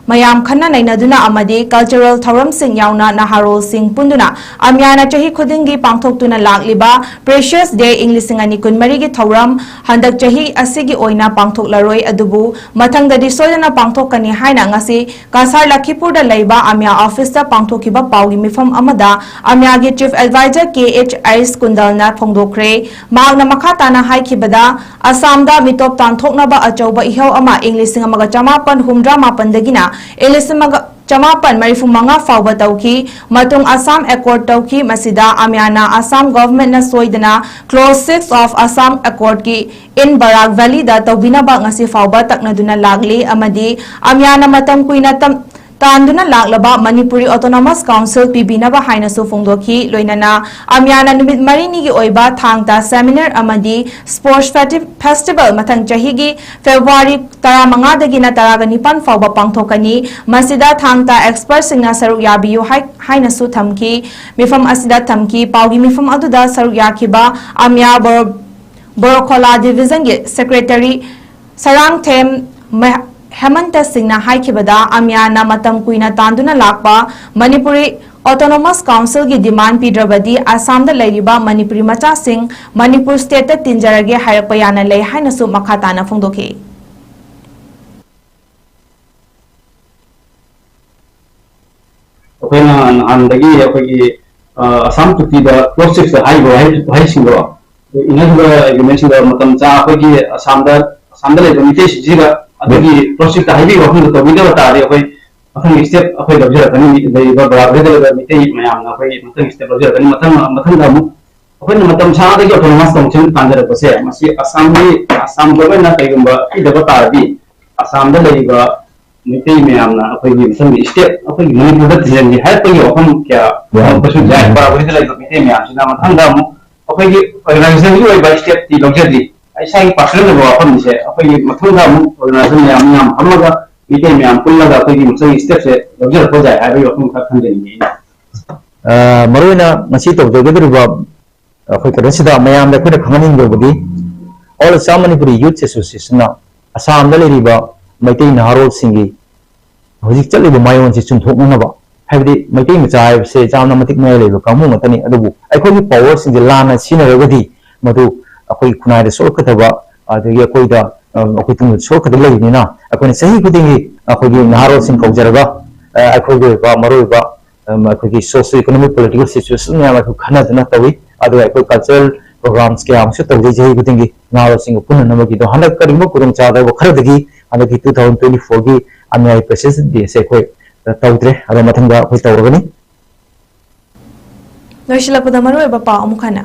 ꯃꯌꯥꯝ ꯈꯟꯅ ꯅꯩꯅꯗꯨꯅ ꯑꯃꯗꯤ cultural ꯊꯧꯔꯝꯁꯤꯡ ꯌꯥꯎꯅ ꯅꯍꯥꯔꯣꯜꯁꯤꯡ ꯄꯨꯟꯗꯨꯅ ꯑꯃꯤꯌꯥꯅ ꯆꯍꯤ ꯈꯨꯗꯤꯡꯒꯤ ꯄꯥꯡꯊꯣꯛꯇꯨꯅ ꯂꯥꯛꯂꯤꯕ Precious Day ꯏꯪ ꯂꯤꯁꯤꯡ ꯑꯅꯤ ꯀꯨꯟꯃꯔꯤꯒꯤ ꯊꯧꯔꯝ ꯍꯟꯗꯛ ꯆꯍꯤ ꯑꯁꯤꯒꯤ ꯑꯣꯏꯅ ꯄꯥꯡꯊꯣꯛꯂꯔꯣꯏ, ꯑꯗꯨꯕꯨ ꯃꯊꯪꯗꯗꯤ ꯁꯣꯏꯗꯅ ꯄꯥꯡꯊꯣꯛꯀꯅꯤ ꯍꯥꯏꯅ ꯉꯁꯤ ꯀꯁꯥꯔ ꯂꯈꯤꯄꯨꯔꯗ ꯂꯩꯕ ꯑꯃꯤꯌꯥ officeꯇ ꯄꯥꯡꯊꯣꯛꯈꯤꯕ ꯄꯥꯎꯒꯤ ꯃꯤꯐꯝ ꯑꯃꯗ ꯑꯃꯤꯌꯥꯒꯤ Chief Advisor ꯀꯦ ꯑꯩꯆ ꯑꯩꯁ ꯀꯨꯟꯗꯜꯅ ꯐꯣꯡꯗꯣꯛꯈ꯭ꯔꯦ꯫ ꯃꯍꯥꯛꯅ ꯃꯈꯥ ꯇꯥꯅ ꯍꯥꯏꯈꯤꯕꯗ, ꯑꯁꯥꯝꯗ ꯃꯤꯇꯣꯞ ꯇꯥꯟꯊꯣꯛꯅꯕ ꯑꯆꯧꯕ ꯏꯍꯧ ꯑꯃ ꯏꯪ ꯂꯤꯁꯤꯡ ꯑꯃꯒ ꯆꯃꯥꯄꯟ ꯍꯨꯝꯗ꯭ꯔꯥ ꯃꯥꯄꯟꯗꯒꯤꯅ ꯏꯪ ꯂꯤꯁꯤꯡ ꯑꯃꯒ ꯆꯃꯥꯄꯟ ꯃꯔꯤꯐꯨ ꯃꯉꯥ ꯐꯥꯎꯕ ꯇꯧꯈꯤ꯫ ꯃꯇꯨꯡ ꯑꯁꯥꯝ accord ꯇꯧꯈꯤ꯫ ꯃꯁꯤꯗ ꯑꯃꯤꯌꯥꯅ ꯑꯁꯥꯝ governmentꯅ ꯁꯣꯏꯗꯅ clause six of Assam accordꯀꯤ in Barak Valleyꯗ ꯇꯧꯕꯤꯅꯕ ꯉꯁꯤ ꯐꯥꯎꯕ ꯇꯛꯅꯗꯨꯅ ꯂꯥꯛꯂꯤ ꯑꯃꯗꯤ ꯑꯃꯤꯌꯥꯅ ꯃꯇꯝ ꯀꯨꯏꯅ ꯇꯝ-, ꯇꯥꯟꯗꯨꯅ ꯂꯥꯛꯂꯕ ꯃꯅꯤꯄꯨꯔꯤ Autonomous Council ꯄꯤꯕꯤꯅꯕ ꯍꯥꯏꯅꯁꯨ ꯐꯣꯡꯗꯣꯛꯈꯤ꯫ ꯂꯣꯏꯅꯅ ꯑꯃꯤꯌꯥꯅ ꯅꯨꯃꯤꯠ ꯃꯔꯤꯅꯤꯒꯤ ꯑꯣꯏꯕ ꯊꯥꯡ ꯇꯥ seminar ꯑꯃꯗꯤ sports festi-, festival ꯃꯊꯪ ꯆꯍꯤꯒꯤ February ꯇꯔꯥꯃꯉꯥꯗꯒꯤꯅ ꯇꯔꯥꯒ ꯅꯤꯄꯥꯟ ꯐꯥꯎꯕ ꯄꯥꯡꯊꯣꯛꯀꯅꯤ꯫ ꯃꯁꯤꯗ ꯊꯥꯡ ꯇꯥ expertꯁꯤꯡꯅ ꯁꯔꯨꯛ ꯌꯥꯕꯤꯌꯨ ꯍꯥꯏ-, ꯍꯥꯏꯅꯁꯨ ꯊꯝꯈꯤ꯫ ꯃꯤꯐꯝ ꯑꯁꯤꯗ ꯊꯝꯈꯤ꯫ ꯄꯥꯎꯒꯤ ꯃꯤꯐꯝ ꯑꯗꯨꯗ ꯁꯔꯨꯛ ꯌꯥꯈꯤꯕ ꯑꯃꯤꯌꯥ ꯕꯣꯔꯣ-, ꯕꯣꯔꯣꯈꯣꯂꯥ divisionꯒꯤ secretary ꯁꯔꯥꯡꯊꯦꯝ ꯃ-, ꯍꯦꯃꯟꯇ ꯁꯤꯡꯅ ꯍꯥꯏꯈꯤꯕꯗ, ꯑꯃꯤꯌꯥꯅ ꯃꯇꯝ ꯀꯨꯏꯅ ꯇꯥꯟꯗꯨꯅ ꯂꯥꯛꯄ ꯃꯅꯤꯄꯨꯔꯤ Autonomous Councilꯒꯤ demand ꯄꯤꯗ꯭ꯔꯕꯗꯤ ꯑꯁꯥꯝꯗ ꯂꯩꯔꯤꯕ ꯃꯅꯤꯄꯨꯔꯤ ꯃꯆꯥꯁꯤꯡ ꯃꯅꯤꯄꯨꯔ stateꯇ ꯇꯤꯟꯖꯔꯒꯦ ꯍꯥꯏꯔꯛꯄ ꯌꯥꯅ ꯂꯩ ꯍꯥꯏꯅꯁꯨ ꯃꯈꯥ ꯇꯥꯅ ꯐꯣꯡꯗꯣꯛꯈꯤ꯫ ꯑꯩꯈꯣꯏꯅ ꯅꯍꯥꯟꯗꯒꯤ ꯑꯩꯈꯣꯏꯒꯤ, ꯑ, ꯑꯁꯥꯝ ꯆꯨꯛꯇꯤꯗ clause sixꯇ ꯍꯥꯏꯔꯤꯕ ꯋꯥꯍꯩ, ꯋꯥꯍꯩꯁꯤꯡꯗꯣ ꯑꯩꯈꯣꯏ ꯏꯟꯅꯈꯤꯕ agreementꯁꯤꯡꯗ ꯃꯇꯝ ꯆꯥ ꯑꯩꯈꯣꯏꯒꯤ ꯑꯁꯥꯝꯗ, ꯑꯁꯥꯝꯗ ꯂꯩꯕ ꯃꯤꯇꯩꯁꯤꯡꯁꯤꯒ ꯑꯗꯨꯒꯤ clause sixꯇ ꯍꯥꯏꯕꯤꯕ ꯋꯥꯐꯝꯗꯣ ꯇꯧꯕꯤꯗꯕ ꯇꯥꯔꯗꯤ ꯑꯩꯈꯣꯏ ꯃꯊꯪꯒꯤ step ꯑꯩꯈꯣꯏ ꯂꯧꯖꯔꯛꯀꯅꯤ꯫ ꯂꯩꯔꯤꯕ ꯕꯔꯥꯛ ꯚꯦꯂꯤꯗ ꯂꯩꯕ ꯃꯤꯇꯩ ꯃꯌꯥꯝꯅ ꯑꯩꯈꯣꯏ ꯃꯊꯪꯒꯤ step ꯂꯧꯖꯔꯛꯀꯅꯤ꯫ ꯃꯊꯪ, ꯃꯊꯪꯗ ꯑꯃꯨꯛ ꯑꯩꯈꯣꯏꯅ ꯃꯇꯝ ꯁꯥꯡꯅꯗꯒꯤ Autonomous Council ꯇꯥꯟꯖꯔꯛꯄꯁꯦ, ꯃꯁꯤ ꯑꯁꯥꯝꯒꯤ, ꯑꯁꯥꯝ governmentꯅ ꯀꯩꯒꯨꯝꯕ ꯄꯤꯗꯕ ꯇꯥꯔꯗꯤ ꯑꯁꯥꯝꯗ ꯂꯩꯔꯤꯕ ꯃꯩꯇꯩ ꯃꯌꯥꯝꯅ ꯑꯩꯈꯣꯏꯒꯤ ꯃꯊꯪꯒꯤ step ꯑꯩꯈꯣꯏꯒꯤ ꯃꯅꯤꯄꯨꯔꯗ ꯊꯤꯖꯤꯟꯒꯦ ꯍꯥꯏꯔꯛꯄꯒꯤ ꯋꯥꯐꯝ ꯀꯌꯥ ꯌꯥꯏ꯫ ꯊꯣꯛꯄꯁꯨ ꯌꯥꯏ꯫ ꯕꯔꯥꯛ ꯚꯦꯂꯤꯗ ꯂꯩꯕ ꯃꯩꯇꯩ ꯃꯌꯥꯝꯁꯤꯅ ꯃꯊꯪꯗ ꯑꯃꯨꯛ ꯑꯩꯈꯣꯏꯒꯤ ꯑꯣꯔꯒꯅꯥꯏꯖꯦꯁꯟꯒꯤ ꯑꯣꯏꯕ ꯏꯁꯇꯦꯞꯇꯤ ꯂꯧꯖꯗ꯭ꯔꯤ꯫ ꯏꯁꯥꯒꯤ ꯄꯥꯔꯁꯣꯅꯦꯜ ꯑꯣꯏꯕ ꯋꯥꯐꯝꯁꯦ ꯑꯩꯈꯣꯏꯒꯤ ꯃꯊꯪꯗ ꯑꯃꯨꯛ ꯑꯣꯔꯒꯅꯥꯏꯖꯦꯁꯟ ꯃꯌꯥꯝ ꯃꯌꯥꯝ ꯐꯝꯃꯒ, ꯃꯤꯇꯩ ꯃꯌꯥꯝ ꯄꯨꯜꯂꯒ ꯑꯩꯈꯣꯏꯒꯤ ꯃꯊꯪꯒꯤ ꯏꯁꯇꯦꯞꯁꯦ ꯂꯧꯖꯔꯛꯄ ꯌꯥꯏ ꯍꯥꯏꯕꯒꯤ ꯋꯥꯐꯝ ꯈꯔ ꯊꯝꯖꯅꯤꯡꯉꯤ ꯑꯩꯅ꯫ ꯑ, ꯃꯔꯨꯑꯣꯏꯅ ꯉꯁꯤ ꯇꯧꯖꯒꯗꯧꯔꯤꯕ ꯑꯩꯈꯣꯏ ꯀꯩꯅꯣꯁꯤꯗ ꯃꯌꯥꯝꯗ ꯑꯩꯈꯣꯏꯅ ꯈꯪꯍꯟꯅꯤꯡꯕꯗꯤ, All Assam Manipuri Youth Association ꯅ ꯑꯁꯥꯝꯗ ꯂꯩꯔꯤꯕ ꯃꯩꯇꯩ ꯅꯍꯥꯔꯣꯜꯁꯤꯡꯒꯤ ꯍꯧꯖꯤꯛ ꯆꯠꯂꯤꯕ ꯃꯥꯏꯑꯣꯟꯁꯤ ꯆꯨꯝꯊꯣꯛꯅꯅꯕ, ꯍꯥꯏꯕꯗꯤ ꯃꯩꯇꯩ ꯃꯆꯥ ꯍꯥꯏꯕꯁꯦ ꯌꯥꯝꯅ ꯃꯇꯤꯛ ꯃꯌꯥꯏ ꯂꯩꯕ ꯀꯥꯡꯕꯨ ꯉꯥꯛꯇꯅꯤ, ꯑꯗꯨꯕꯨ ꯑꯩꯈꯣꯏꯒꯤ ꯄꯋꯥꯔꯁꯤꯡꯁꯦ ꯂꯥꯟꯅ ꯁꯤꯖꯤꯟꯅꯔꯒꯗꯤ ꯃꯗꯨ ꯑꯩꯈꯣꯏꯒꯤ ꯈꯨꯟꯅꯥꯏꯗ ꯁꯣꯛꯂꯛꯀꯗꯕ, ꯑꯗꯒꯤ ꯑꯩꯈꯣꯏꯗ, ꯑ, ꯑꯩꯈꯣꯏ ꯇꯨꯡꯗ ꯁꯣꯛꯂꯛꯀꯗꯕ ꯂꯩꯕꯅꯤꯅ, ꯑꯩꯈꯣꯏꯅ ꯆꯍꯤ ꯈꯨꯗꯤꯡꯒꯤ ꯑꯩꯈꯣꯏꯒꯤ ꯅꯍꯥꯔꯣꯜꯁꯤꯡ ꯀꯧꯖꯔꯒ, ꯑ, ꯑꯩꯈꯣꯏꯒꯤ ꯑꯣꯏꯕ ꯃꯔꯨꯑꯣꯏꯕ, ꯑ, ꯑꯩꯈꯣꯏꯒꯤ socio economic political situation ꯃꯌꯥꯝ ꯑꯩꯈꯣꯏ ꯈꯟꯅꯗꯨꯅ ꯇꯧꯏ꯫ ꯑꯗꯨꯒ ꯑꯩꯈꯣꯏ cultural programs ꯀꯌꯥ ꯑꯃꯁꯨ ꯇꯧꯖꯩ ꯆꯍꯤ ꯈꯨꯗꯤꯡꯒꯤ ꯅꯍꯥꯔꯣꯜꯁꯤꯡꯒ ꯄꯨꯟꯅꯅꯕꯒꯤꯗꯣ꯫ ꯍꯟꯗꯛ ꯀꯔꯤꯒꯨꯝꯕ ꯈꯨꯗꯣꯡꯆꯥꯗꯕ ꯈꯔꯗꯒꯤ ꯍꯟꯗꯛꯀꯤ two thousand twenty four ꯒꯤ ꯑꯅꯨꯌꯥꯏ Freshers Day ꯁꯦ ꯑꯩꯈꯣꯏ, ꯑ, ꯇꯧꯗ꯭ꯔꯦ, ꯑꯗꯣ ꯃꯊꯪꯗ ꯑꯩꯈꯣꯏ ꯇꯧꯔꯒꯅꯤ꯫ ꯂꯣꯏꯁꯤꯜꯂꯛꯄꯗ ꯃꯔꯨꯑꯣꯏꯕ ꯄꯥꯎ ꯑꯃꯨꯛ ꯍꯟꯅ꯫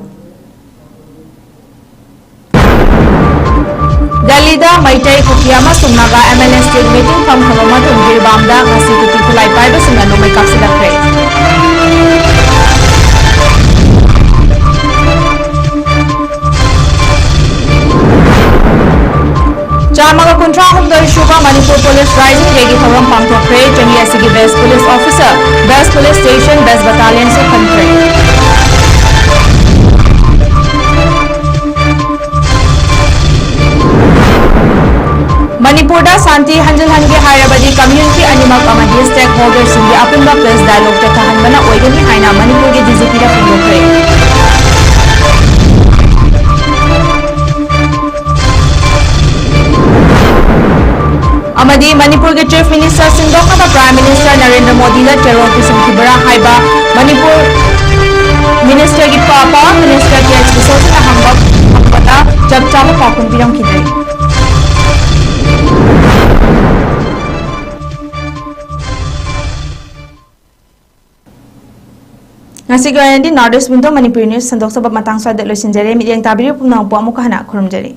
ꯗꯦꯜꯂꯤꯗ ꯃꯩꯇꯩ, ꯀꯨꯀꯤ ꯑꯃꯁꯨꯡ Naga M N S State Meeting ꯐꯝ ꯈꯪꯕ ꯃꯇꯨꯡ ꯖꯤꯔꯤꯕꯥꯝꯗ ꯉꯁꯤ ꯀꯨꯀꯤ ꯈꯨꯠꯂꯥꯏ ꯄꯥꯏꯕꯁꯤꯡꯅ ꯅꯣꯡꯃꯩ ꯀꯥꯞꯁꯤꯜꯂꯛꯈ꯭ꯔꯦ꯫ ꯆꯥꯝꯃꯒ ꯀꯨꯟꯊ꯭ꯔꯥ ꯍꯨꯝꯗꯣꯏ ꯁꯨꯕ ꯃꯅꯤꯄꯨꯔ ꯄꯨꯂꯤꯁ ꯔꯥꯏꯖꯤꯡ ꯗꯦꯒꯤ ꯊꯧꯔꯝ ꯄꯥꯡꯊꯣꯛꯈ꯭ꯔꯦ꯫ ꯆꯍꯤ ꯑꯁꯤꯒꯤ best police officer, best police station, best battalion ꯁꯨ ꯈꯟꯈ꯭ꯔꯦ꯫ ꯃꯅꯤꯄꯨꯔꯗ ꯁꯥꯟꯇꯤ ꯍꯟꯖꯤꯜꯍꯟꯒꯦ ꯍꯥꯏꯔꯕꯗꯤ community ꯑꯅꯤꯃꯛ ꯑꯃꯗꯤ stakeholder ꯁꯤꯡꯒꯤ ꯑꯄꯨꯟꯕ peace dialogue ꯆꯠꯊꯍꯟꯕꯅ ꯑꯣꯏꯒꯅꯤ ꯍꯥꯏꯅ ꯃꯅꯤꯄꯨꯔꯒꯤ D G P ꯗ ꯐꯣꯡꯗꯣꯛꯈ꯭ꯔꯦ꯫ ꯑꯃꯗꯤ ꯃꯅꯤꯄꯨꯔꯒꯤ Chief Minister ꯁꯤꯟꯗꯣꯛꯅꯕ Prime Minister Narendra ꯃꯣꯗꯤꯗ ꯆꯦꯔꯣꯜ ꯄꯤꯁꯤꯟꯈꯤꯕ꯭ꯔꯥ ꯍꯥꯏꯕ ꯃꯅꯤꯄꯨꯔ Minister ꯒꯤ ꯄ-, Power Minister K H ꯕꯤꯁꯣꯖꯤꯠꯅ ꯍꯪꯕ, ꯍꯪꯕꯗ ꯆꯞ ꯆꯥꯕ ꯄꯥꯎꯈꯨꯝ ꯄꯤꯔꯝꯈꯤꯗ꯭ꯔꯤ꯫ ꯉꯁꯤꯒꯤ ꯑꯣꯏꯅꯗꯤ North East Window Manipuri News ꯁꯟꯗꯣꯛꯆꯕ ꯃꯇꯥꯡ ꯁ꯭ꯋꯥꯏꯗ ꯂꯣꯏꯁꯤꯟꯖꯔꯦ꯫ ꯃꯤꯠꯌꯦꯡ ꯇꯥꯕꯤꯔꯤꯕ ꯄꯨꯝꯅꯃꯛꯄꯨ ꯑꯃꯨꯛꯀ ꯍꯟꯅ ꯈꯨꯔꯨꯝꯖꯔꯤ꯫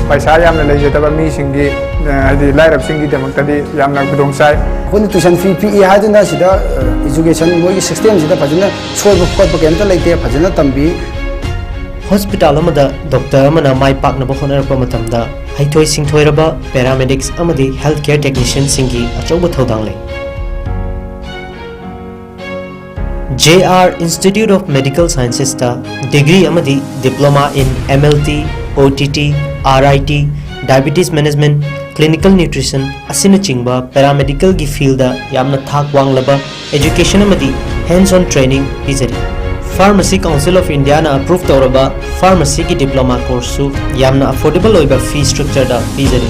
ꯄꯩꯁꯥ ꯌꯥꯝꯅ ꯂꯩꯖꯗꯕ ꯃꯤꯁꯤꯡꯒꯤ, ꯑ, ꯍꯥꯏꯗꯤ ꯂꯥꯏꯔꯕꯁꯤꯡꯒꯤꯗꯃꯛꯇꯗꯤ ꯌꯥꯝꯅ ꯈꯨꯗꯣꯡ ꯆꯥꯏ꯫ ꯑꯩꯈꯣꯏꯅ tuition fee ꯄꯤꯛꯏ ꯍꯥꯏꯗꯨꯅ ꯁꯤꯗ, ꯑ, education ꯃꯣꯏꯒꯤ system ꯁꯤꯗ ꯐꯖꯅ ꯁꯣꯏꯕ ꯈꯣꯠꯄ ꯀꯩꯝꯇ ꯂꯩꯇꯦ, ꯐꯖꯅ ꯇꯝꯕꯤ꯫ ꯍꯣꯁꯄꯤꯇꯥꯜ ꯑꯃꯗ ꯗꯣꯛꯇꯔ ꯑꯃꯅ ꯃꯥꯏ ꯄꯥꯛꯅꯕ ꯍꯣꯠꯅꯔꯛꯄ ꯃꯇꯝꯗ ꯍꯩꯊꯣꯏ ꯁꯤꯡꯊꯣꯏꯔꯕ paramedics ꯑꯃꯗꯤ health care technician ꯁꯤꯡꯒꯤ ꯑꯆꯧꯕ ꯊꯧꯗꯥꯡ ꯂꯩ꯫ J R Institute of Medical Sciences ꯇ degree ꯑꯃꯗꯤ diploma in M L T, O T T, R I T, diabetes management, clinical nutrition ꯑꯁꯤꯅꯆꯤꯡꯕ paramedical ꯒꯤ field ꯗ ꯌꯥꯝꯅ ꯊꯥꯛ ꯋꯥꯡꯂꯕ education ꯑꯃꯗꯤ hands-on training ꯄꯤꯖꯔꯤ꯫ Pharmacy Council of India ꯅ approve ꯇꯧꯔꯕ pharmacy ꯒꯤ diploma course ꯁꯨ ꯌꯥꯝꯅ affordable ꯑꯣꯏꯕ fee structure ꯗ ꯄꯤꯖꯔꯤ꯫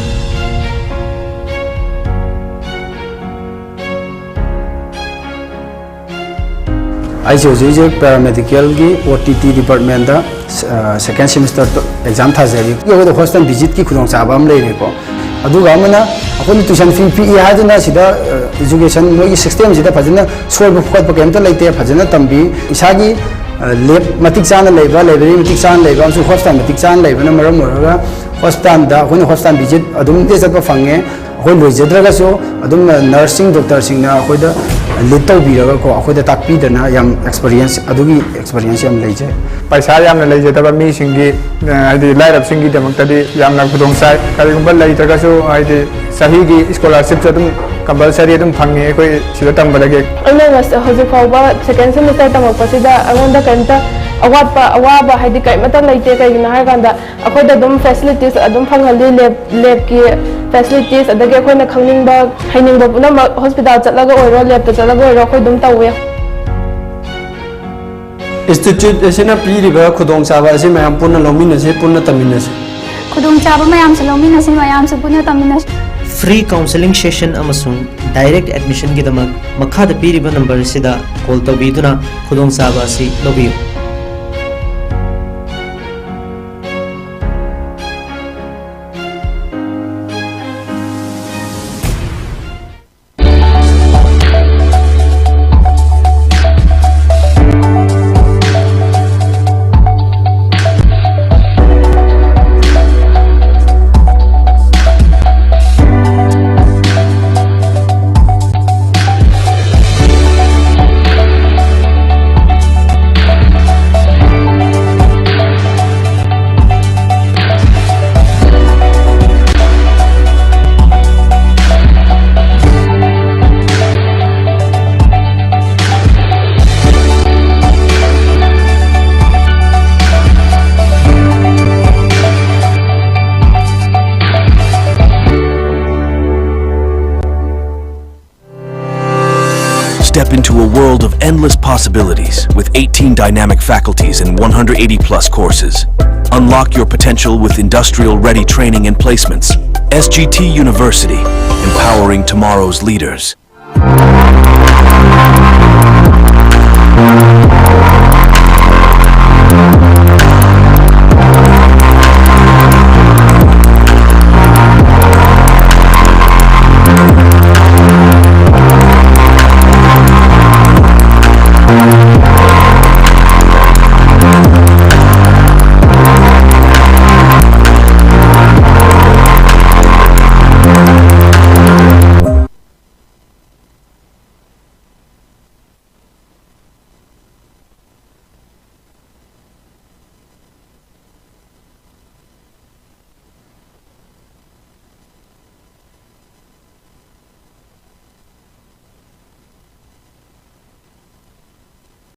ꯑꯩꯁꯦ ꯍꯧꯖꯤꯛ ꯍꯧꯖꯤꯛ paramedical ꯒꯤ O T T department ꯇ, ꯑ, second semester exam ꯊꯥꯖꯔꯤ꯫ ꯑꯩꯈꯣꯏꯗ hospital visit ꯀꯤ ꯈꯨꯗꯣꯡꯆꯥꯕ ꯑꯃ ꯂꯩꯔꯦꯀꯣ꯫ ꯑꯗꯨꯒ ꯑꯃꯅ ꯑꯩꯈꯣꯏꯅ tuition fee ꯄꯤꯛꯏ ꯍꯥꯏꯗꯨꯅ ꯁꯤꯗ, ꯑ, education ꯃꯣꯏꯒꯤ system ꯁꯤꯗ ꯐꯖꯅ ꯁꯣꯏꯕ ꯈꯣꯠꯄ ꯀꯩꯝꯇ ꯂꯩꯇꯦ, ꯐꯖꯅ ꯇꯝꯕꯤ꯫ ꯏꯁꯥꯒꯤ, ꯑ, lab ꯃꯇꯤꯛ ꯆꯥꯅ ꯂꯩꯕ, library ꯃꯇꯤꯛ ꯆꯥꯅ ꯂꯩꯕ ꯑꯃꯁꯨꯡ hospital ꯃꯇꯤꯛ ꯆꯥꯅ ꯂꯩꯕꯅ ꯃꯔꯝ ꯑꯣꯏꯔꯒ hospital ꯗ ꯑꯩꯈꯣꯏꯅ hospital visit ꯑꯗꯨꯝ ꯆꯠꯄ ꯐꯪꯉꯦ꯫ ꯑꯩꯈꯣꯏ ꯂꯣꯏꯖꯗ꯭ꯔꯒꯁꯨ ꯑꯗꯨꯝ nurse ꯁꯤꯡ, doctor ꯁꯤꯡꯅ ꯑꯩꯈꯣꯏꯗ lead ꯇꯧꯕꯤꯔꯒꯀꯣ, ꯑꯩꯈꯣꯏꯗ ꯇꯥꯛꯄꯤꯗꯅ ꯌꯥꯝ experience, ꯑꯗꯨꯒꯤ experience ꯌꯥꯝ ꯂꯩꯖꯩ꯫ ꯄꯩꯁꯥ ꯌꯥꯝꯅ ꯂꯩꯖꯗꯕ ꯃꯤꯁꯤꯡꯒꯤ, ꯑ, ꯍꯥꯏꯗꯤ ꯂꯥꯏꯔꯕꯁꯤꯡꯒꯤꯗꯃꯛꯇꯗꯤ ꯌꯥꯝꯅ ꯈꯨꯗꯣꯡ ꯆꯥꯏ꯫ ꯀꯔꯤꯒꯨꯝꯕ ꯂꯩꯇ꯭ꯔꯒꯁꯨ ꯍꯥꯏꯗꯤ ꯆꯍꯤꯒꯤ scholarship ꯁꯨ ꯑꯗꯨꯝ compulsory ꯑꯗꯨꯝ ꯐꯪꯉꯤ ꯑꯩꯈꯣꯏ ꯁꯤꯗ ꯇꯝꯕꯗꯒꯤ꯫ ꯑꯩꯅ ꯉꯁ-, ꯍꯧꯖꯤꯛ ꯐꯥꯎꯕ second semester ꯇꯝꯃꯛꯄꯁꯤꯗ ꯑꯩꯉꯣꯟꯗ ꯀꯔꯤꯝꯇ ꯑꯋꯥꯠꯄ, ꯑꯋꯥꯕ ꯍꯥꯏꯗꯤ ꯀꯔꯤꯃꯠꯇ ꯂꯩꯇꯦ꯫ ꯀꯩꯒꯤꯅꯣ ꯍꯥꯏꯔꯀꯥꯟꯗ ꯑꯩꯈꯣꯏꯗ ꯑꯗꯨꯝ facilities ꯑꯗꯨꯝ ꯐꯪꯍꯜꯂꯤ, lab, lab ꯀꯤ facilities, ꯑꯗꯒꯤ ꯑꯩꯈꯣꯏꯅ ꯈꯪꯅꯤꯡꯕ, ꯍꯩꯅꯤꯡꯕ ꯄꯨꯝꯅꯃꯛ hospital ꯆꯠꯂꯒ ꯑꯣꯏꯔꯣ, lab ꯇ ꯆꯠꯂꯒ ꯑꯣꯏꯔꯣ, ꯑꯩꯈꯣꯏ ꯑꯗꯨꯝ ꯇꯧꯋꯦ꯫ Institute ꯑꯁꯤꯅ ꯄꯤꯔꯤꯕ ꯈꯨꯗꯣꯡꯆꯥꯕ ꯑꯁꯤ ꯃꯌꯥꯝ ꯄꯨꯟꯅ ꯂꯧꯃꯤꯟꯅꯁꯤ, ꯄꯨꯟꯅ ꯇꯝꯃꯤꯟꯅꯁꯤ꯫ ꯈꯨꯗꯣꯡꯆꯥꯕ ꯃꯌꯥꯝꯁꯨ ꯂꯧꯃꯤꯟꯅꯁꯤ, ꯃꯌꯥꯝꯁꯨ ꯄꯨꯟꯅ ꯇꯝꯃꯤꯟꯅꯁꯤ꯫ Free counseling session ꯑꯃꯁꯨꯡ direct admission ꯒꯤꯗꯃꯛ ꯃꯈꯥꯗ ꯄꯤꯔꯤꯕ number ꯑꯁꯤꯗ call ꯇꯧꯕꯤꯗꯨꯅ ꯈꯨꯗꯣꯡꯆꯥꯕ ꯑꯁꯤ ꯂꯧꯕꯤꯌꯨ꯫ into a world of endless possibilities with eighteen dynamic faculties and one hundred eighty plus courses. Unlock your potential with industrial ready training and placements. S G T University, empowering tomorrow's leaders.